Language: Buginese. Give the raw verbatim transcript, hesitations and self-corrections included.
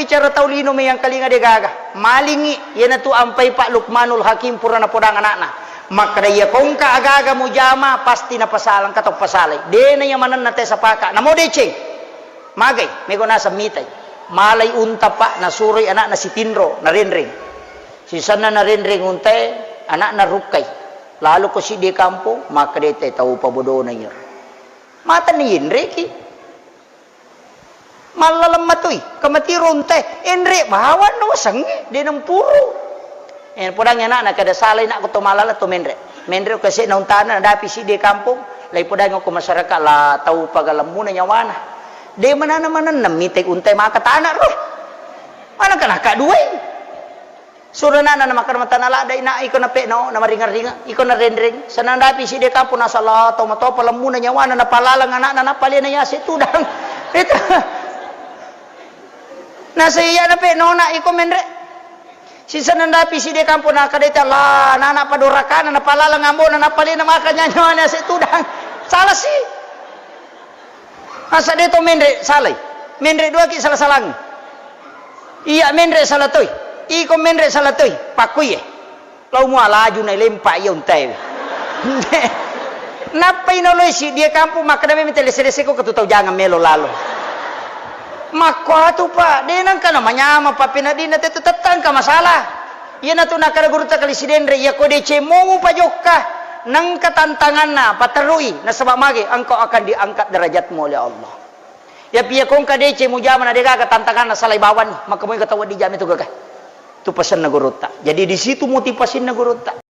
Bicara tau lino meyangkalinga de gaga. Malingi, iyanatu ampai Pak Lukmanul Hakim pura napodang anakna. Makkeda iya kongka agaga mujama pasti napasala, engka to pasalai. De na iya manenna te sapaka. Namo deceng. Magai, mego naseng mitai. Malai unta Pak, nasuroi anakna sitinro, narenreng. Sisenna narenreng untae, anakna rukkai. Lalu ko siddi kampong, makkeda te tau pabodona iyaro. Matani yenreki. Mallaleng matoi, kamatiro untae, enre bawang no wasengnge, de nempuru. Eh, podangi anakna kada salai nak ko to malala to menre. Menre ko se na untana nadapi siddi kampong, lai podangi ko masyarakat la tau pagalemmuna nyawana. De manana manenna mitai untae maka tana ro. Mana kana ka duai. Suro anakna na makkeda matana ladde, "Nak, iko nape'no, namaringeng-ringeng, iko narenreng." Senna dapi siddi kampong nasala, tau matoa palemmuna nyawana, napalaleng anakna, napalena yase tudang. Itu. Nasa iya nape'no, nak, iko menre. Sisenna dapi siddi kampong nakkeda te, "Allah, nana padorakana, napalaleng ambona, napalena maka nyawana yase tudang." Salah si. Masa de to menre salai? Menre duaki sala-salang. Iya menre sala toi. Iko menre sala toi. Pakkuiye. Lau mua laju na lempa iya untae. Nappai noloi siddi kampong makkeda memi te lese-lese ko ketu tau jangan melo lalo. Makkuatu Pak, de nengka na manyama Pak, penadina tetu tettangka masalah. Iyanatu nakkeda gurutta kali Sidenre, iya ko deceng mo mupajokka, nengka tantanganna, paterui, nasaba mage, engkau akan diangkat derajatmu oleh Allah. Yapi iya ko engka deceng mujama na degaga tantanganna, salai bawanni, maka moi tau wedding jama tu gaga. Tu pesenna gurutta. Jadi di situ motivasinna gurutta.